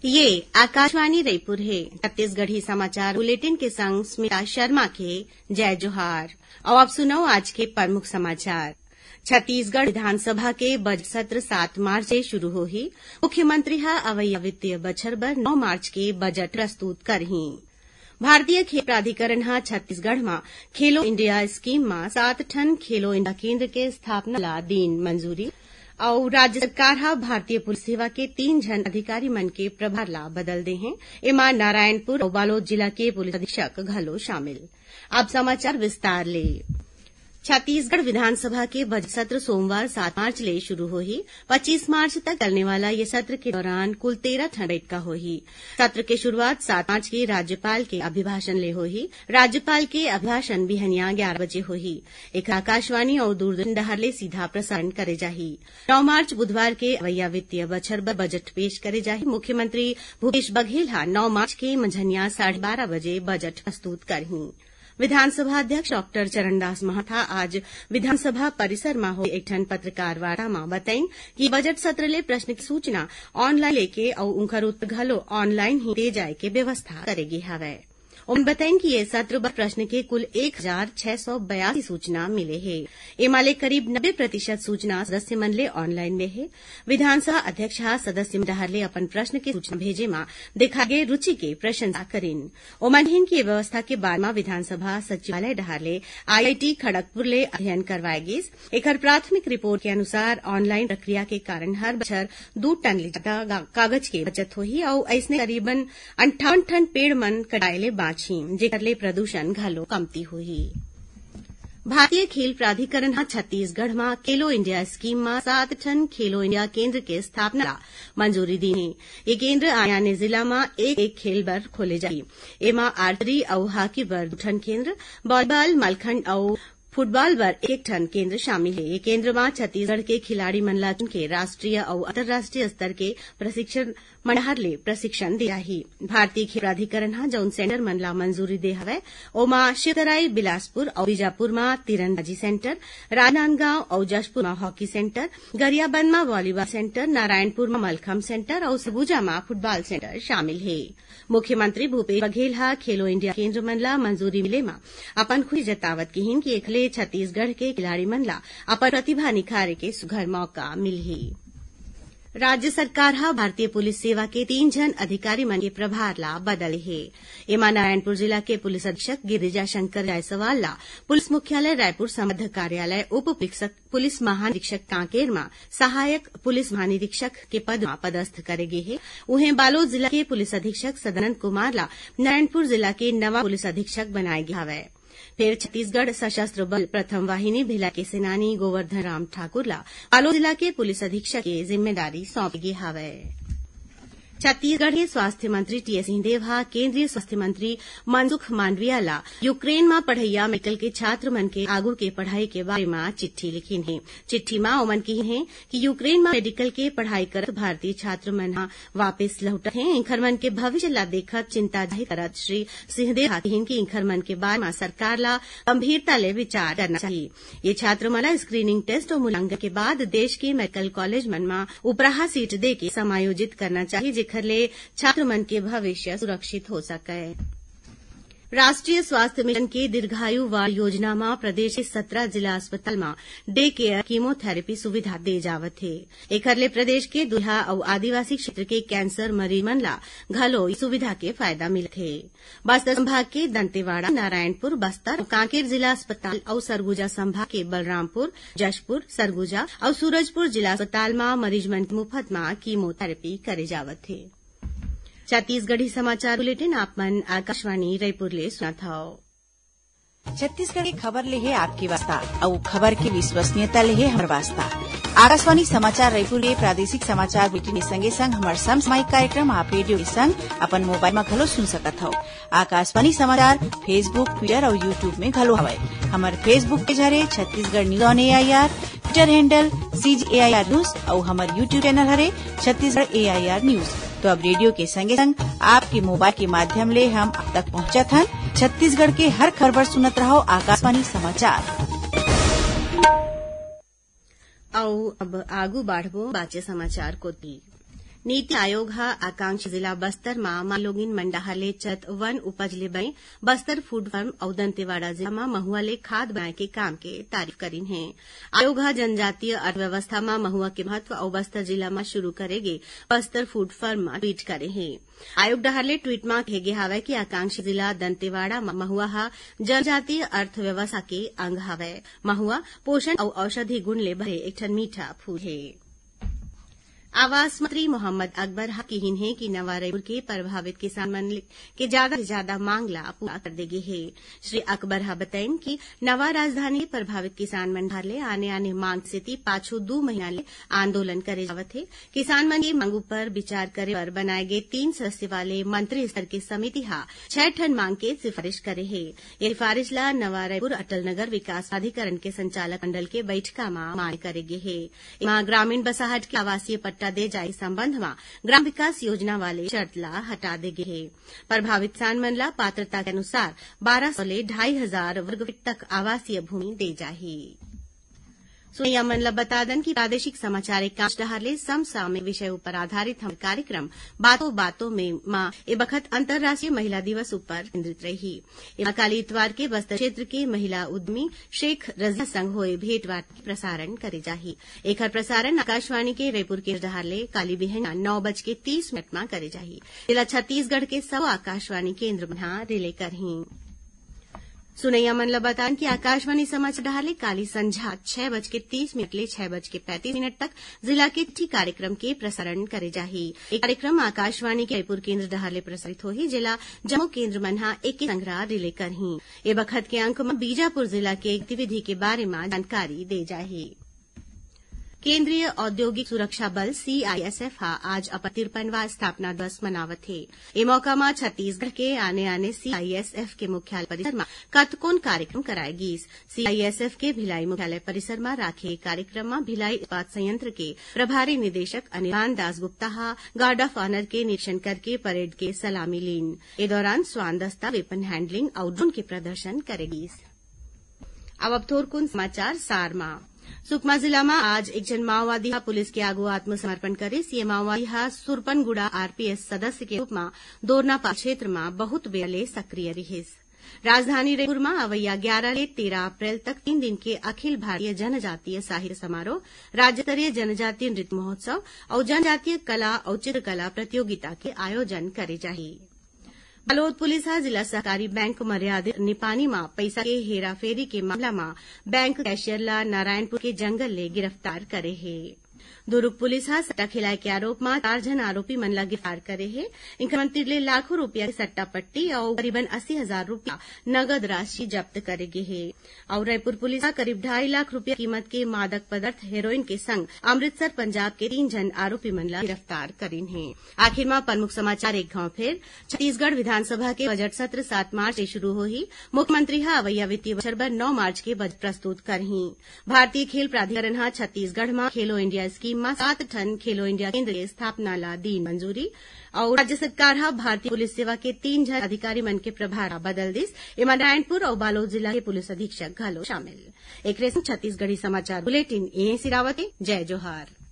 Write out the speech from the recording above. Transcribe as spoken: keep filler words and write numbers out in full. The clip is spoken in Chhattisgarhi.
ये आकाशवाणी रायपुर हे। छत्तीसगढ़ी समाचार बुलेटिन के संग स्मिता शर्मा के जय जोहार। अउ आप सुनव आज के प्रमुख समाचार। छत्तीसगढ़ विधानसभा के बजट सत्र सात मार्च से शुरू होही। मुख्यमंत्री ह अवइया वित्तीय बछर बर नौ मार्च के बजट प्रस्तुत करही। भारतीय खेल प्राधिकरण ह छत्तीसगढ़ म खेलो इंडिया स्कीम म सात ठन खेलो इंडिया केंद्र के स्थापना ला दीन मंजूरी। अउ राज्य सरकार ह भारतीय पुलिस सेवा के तीन झन अधिकारी मन के प्रभार ला बदल दे हे। एमा नारायणपुर अउ बालोद जिला के पुलिस अधीक्षक घलो शामिल। अब समाचार विस्तार ले। छत्तीसगढ़ विधानसभा के बजट सत्र सोमवार सात मार्च ले शुरू होही। पच्चीस मार्च तक चलने वाला ये सत्र के दौरान कुल तेरह ठन बैठका होही। सत्र के शुरुआत सात मार्च के राज्यपाल के अभिभाषण ले होही। राज्यपाल के अभिभाषण बिहनिया ग्यारह बजे होही। एखर आकाशवाणी अउ दूरदर्शन डहार ले सीधा प्रसारण करे जाही। नौ मार्च बुधवार के अवइया वित्तीय बछर बर बजट पेश करे जाही। मुख्यमंत्री भूपेश बघेल ह नौ मार्च के मंझनिया साढ़े बारह बजे बजट प्रस्तुत करही। विधानसभा अध्यक्ष डॉक्टर चरणदास महंत ह आज विधानसभा परिसर म होए एक ठन पत्रकार वार्ता म बताइन कि बजट सत्र ले प्रश्न के सूचना ऑनलाइन लेके अउ उंखर उत्तर घलो ऑनलाइन ही दे जाए के व्यवस्था करे गे हवय। ओमन बताइन कि ये सत्र बर प्रश्न के कुल एक हजार छह सौ बयासी सूचना मिले हे। एमा ले करीब नब्बे प्रतिशत सूचना सदस्य मन ले ऑनलाइन में हे। विधानसभा अध्यक्ष ह सदस्य मन डहार ले अपन प्रश्न के सूचना भेजे म देखाए गे रुचि के प्रशंसा करिन। ओमन कहिन कि ये व्यवस्था के बारे म विधानसभा सचिवालय डहार ले आईआईटी खड़गपुर ले अध्ययन करवाए गिस। एखर प्राथमिक रिपोर्ट के अनुसार ऑनलाइन प्रक्रिया के कारण हर बछर दू टन ले जादा गा-, कागज के बचत होही अउ अइसने करीबन अंठावन ठन पेड़ मन कटाए ले बांचही, जेकर ले प्रदूषण घलो कमती होही। भारतीय खेल प्राधिकरण ह छत्तीसगढ़ म खेलो इंडिया स्कीम म सात ठन खेलो इंडिया केंद्र के स्थापना ला मंजूरी दीन हे। ये केंद्र आने-आने जिला म एक-एक खेल बर खोले जाही। एमा आर्चरी अउ हॉकी बर दू ठन केंद्र, वॉलीबॉल, मलखंड अउ फुटबॉल बर एक ठन केंद्र शामिल हे। ये केंद्र म छत्तीसगढ़ के खिलाड़ी मन ला चुन के राष्ट्रीय अउ अंतर्राष्ट्रीय स्तर के प्रशिक्षण मंडहार ले प्रशिक्षण दे जाही। भारतीय खेल प्राधिकरण ह जउन सेंटर मन ला मंजूरी दे हवय, ओमा शिवतराई, बिलासपुर अउ बीजापुर म तीरंदाजी सेंटर, राजनांदगांव अउ जशपुर म हॉकी सेंटर, गरियाबंद म वॉलीबॉल सेंटर, नारायणपुर म मलखंभ सेंटर अउ सरगुजा म फुटबॉल सेंटर शामिल हे। मुख्यमंत्री भूपेश बघेल ह खेलो इंडिया केंद्र मन ला मंजूरी मिले म अपन खुशी जतावत किहिन कि एखले छत्तीसगढ़ के खिलाड़ी मन ला अपन प्रतिभा निखारे के सुघर मौका मिलही। राज्य सरकार ह भारतीय पुलिस सेवा के तीन झन अधिकारी मन के प्रभार ला बदले हे। एमा नारायणपुर जिला के पुलिस अधीक्षक गिरिजा शंकर जायसवाल ला पुलिस मुख्यालय रायपुर संबद्ध कार्यालय उप पुलिस, पुलिस महानिरीक्षक कांकेर म सहायक पुलिस महानिरीक्षक के पद म पदस्थ करे गे हे। उहें, बालोद जिला के पुलिस अधीक्षक सदानंद कुमार ला नारायणपुर जिला के नवा पुलिस अधीक्षक बनाए गे हवय। फेर छत्तीसगढ़ सशस्त्र बल प्रथम वाहिनी भिलाई के सेनानी गोवर्धन राम ठाकुर ला बालोद जिला के पुलिस अधीक्षक के जिम्मेदारी सौंपे गे हवय। छत्तीसगढ़ के स्वास्थ्य मंत्री टीएस सिंहदेव ह केंद्रीय स्वास्थ्य मंत्री मनसुख मांडविया ला यूक्रेन म पढ़इया मेडिकल के छात्र मन के आगू के पढ़ाई के बारे म चिट्ठी लिखिन हे। चिट्ठी म ओमन किहिन हे कि यूक्रेन म मेडिकल के पढ़ाई करत भारतीय छात्र मन ह वापिस लहुटत हे, इंखर मन के भविष्य ला देखत चिंता जाहिर करत श्री सिंहदेव ह किहिन कि इंखर मन के बारे म सरकार ला गंभीरता ले विचार करना चाही। ये छात्र मन ला स्क्रीनिंग टेस्ट अउ मूल्यांकन के बाद देश के मेडिकल कॉलेज मन म उपराहा सीट दे के समायोजित करना चाही, जेखर ले छात्र मन के भविष्य सुरक्षित हो सकय। राष्ट्रीय स्वास्थ्य मिशन के दीर्घायु वार्ड योजना म प्रदेश के सत्रह जिला अस्पताल म डे केयर कीमोथेरेपी सुविधा दे जावत हे। एखर ले प्रदेश के दुल्हा अउ आदिवासी क्षेत्र के कैंसर मरीज मन ला घलो इस सुविधा के फायदा मिलत हे। बस्तर संभाग के दंतेवाड़ा, नारायणपुर, बस्तर अउ कांकेर जिला अस्पताल अउ सरगुजा संभाग के बलरामपुर, जशपुर, सरगुजा अउ सूरजपुर जिला अस्पताल म मरीज मन के मुफ्त म कीमोथेरेपी करे जावत हे। छत्तीसगढ़ी समाचार बुलेटिन आप मन आकाशवाणी रायपुर ले सुनत हव। छत्तीसगढ़ के खबर ले हे आपके वास्ता, अउ खबर के विश्वसनीयता ले हे हमर वास्ता। आकाशवाणी समाचार रायपुर के प्रादेशिक समाचार बुलेटिन के संगे संग हमर समसामयिक कार्यक्रम आप रेडियो के संग अपन मोबाइल म घलो सुन सकत हव। आकाशवाणी समाचार Facebook, Twitter अउ YouTube में घलो हवय। हमर Facebook पेज हरे Chhattisgarh news on AIR, Twitter handle CG AIR news अउ हमर YouTube चैनल हरे छत्तीसगढ़ एआईआर न्यूज। तो अब रेडियो के संगे संग आपके मोबाइल के माध्यम ले हम आप तक पहुंचत हन। छत्तीसगढ़ के हर खबर बर सुनत रहव आकाशवाणी समाचार। अउ अब आगू बाढ़बो बाचे समाचार कोति। नीति आयोग ह आकांक्षी जिला बस्तर म माईलोगिन मन डहार ले चत वन उपज ले बने बस्तर फूड फर्म अउ दंतेवाड़ा जिला म महुआ ले खाद बनाए के काम के तारीफ करिन हे। आयोग ह जनजातीय अर्थव्यवस्था म महुआ के महत्व अउ बस्तर जिला म शुरू करे गे बस्तर फूड फर्म म ट्वीट करे हे। आयोग डहार ले ट्वीट म कहे गे हावय कि आकांक्षी जिला दंतेवाड़ा म महुआ ह जनजातीय अर्थव्यवस्था के अंग हवय। महुआ पोषण अउ औषधि गुण ले भरे एक ठन मीठा फूल हे। आवास मंत्री मोहम्मद अकबर ह किहिन हे कि नवा रईपुर के प्रभावित किसान मन के जादा से जादा मांग ला पूरा कर दे गे हे। श्री अकबर ह बताइन कि नवा राजधानी प्रभावित किसान मन डहार ले आने-आने मांग सेती पाछू दू महीना ले आंदोलन करे जावत हे। किसान मन के मांग ऊपर विचार करे बर बनाए गे तीन सदस्य वाले मंत्री स्तर के समिति ह छह ठन मांग के सिफारिश करे हे। ये सिफारिश ला नवा रईपुर अटल नगर विकास प्राधिकरण के संचालक मंडल के बैठका म मान्य करे गे हे। एमा ग्रामीण बसाहट के आवासीय पट्टा दे जाए संबंध म ग्राम विकास योजना वाले शर्त ला हटा दे गे हे। प्रभावित किसान मन ला पात्रता के अनुसार बारह सौ ले ढाई हजार वर्ग फीट तक आवासीय भूमि दे जाही। सुनैया मन ला बता दन कि प्रादेशिक समाचार एकांश डहार ले समसामयिक विषय ऊपर आधारित हमर कार्यक्रम बातों बातों में मा ए बखत अंतर्राष्ट्रीय महिला दिवस ऊपर केंद्रित रही। एमा काली इतवार के बस्तर क्षेत्र के महिला उद्यमी शेख रजिया संग होए भेंटवार्ता के प्रसारण करे जाही। एखर प्रसारण आकाशवाणी के रईपुर केंद्र डहार ले काली बिहनिया नौ बज के तीस मिनट म करे जाही। एला छत्तीसगढ़ के सौ आकाशवाणी केंद्र मन ह रिले करही। सुनैया मन ल बतान कि आकाशवाणी समाचार डहार ले काली संझा छह बज के तीस मिनट ले छह बज के पैंतीस मिनट तक जिला के चिट्ठी कार्यक्रम के प्रसारण करे जाही। ये कार्यक्रम आकाशवाणी के रायपुर केंद्र डहार ले प्रसारित होही, जेला जम्मो केंद्र मन ह एके संघरा रिले करही। ए बखत के अंक म बीजापुर जिला के गतिविधि के बारे म जानकारी दे जाही। केंद्रीय औद्योगिक सुरक्षा बल, सीआईएसएफ, ह आज अपन तिरपनवां स्थापना दिवस मनावत हे। ए मौका म छत्तीसगढ़ के आने-आने सीआईएसएफ के मुख्यालय परिसर म कतकोन कार्यक्रम कराए गीस। सीआईएसएफ के भिलाई मुख्यालय परिसर म राखे कार्यक्रम म भिलाई इस्पात संयंत्र के प्रभारी निदेशक अनिर्बान दासगुप्ता ह गार्ड ऑफ ऑनर के निरीक्षण करके परेड के सलामी लीन। ए दौरान स्वान दस्ता, वेपन हैंडलिंग अउ ड्रोन के प्रदर्शन करे गीस। अब, अब थोरकुन समाचार सार म। सुकमा जिला म आज एक झन माओवादी ह पुलिस के आगू आत्मसमर्पण करिस। ये माओवादी ह सुरपनगुड़ा आरपीएस सदस्य के रूप म दोरनापाल क्षेत्र म बहुत बेरा ले सक्रिय रिहिस। राजधानी रायपुर म अवइया ग्यारह ले तेरह अप्रैल तक तीन दिन के अखिल भारतीय जनजातीय साहित्य समारोह, राज्य स्तरीय जनजातीय नृत्य महोत्सव अउ जनजातीय कला अउ चित्रकला प्रतियोगिता के आयोजन करे जाही। बालोद पुलिस ह जिला सहकारी बैंक मर्यादित निपानी म पइसा के हेराफेरी के मामला म बैंक कैशियर ल नारायणपुर के जंगल ले गिरफ्तार करे हे। दुरूग पुलिस ह सट्टा खिलाए के आरोप म चार झन आरोपी मन ल गिरफ्तार करे हे। इनकर मन तिर ले लाखों रूपिया के सट्टा पट्टी अउ करीबन अस्सी हजार रूपिया नगद राशि जब्त करे गे हे। अउ रायपुर पुलिस ह करीब ढाई लाख रूपिया कीमत के मादक पदार्थ हेरोइन के संग अमृतसर, पंजाब के तीन झन आरोपी मन ल गिरफ्तार करिन हे। आखिर म प्रमुख समाचार एक घांव फेर। छत्तीसगढ़ विधानसभा के बजट सत्र सात मार्च ले शुरू होही। मुख्यमंत्री ह अवइया वित्तीय बछर बर नौ मार्च के बजट प्रस्तुत करही। भारतीय खेल प्राधिकरण ह छत्तीसगढ़ म खेलो इंडिया स्कीम म सात ठन खेलो इंडिया केंद्र के स्थापना ला दीन मंजूरी। अउ राज्य सरकार ह भारतीय पुलिस सेवा के तीन झन अधिकारी मन के प्रभार ला बदल दिस। एमा नारायणपुर अउ बालोद जिला के पुलिस अधीक्षक घलो शामिल। एकरे संग छत्तीसगढ़ी समाचार बुलेटिन इहें सिरावत हे। जय जोहार।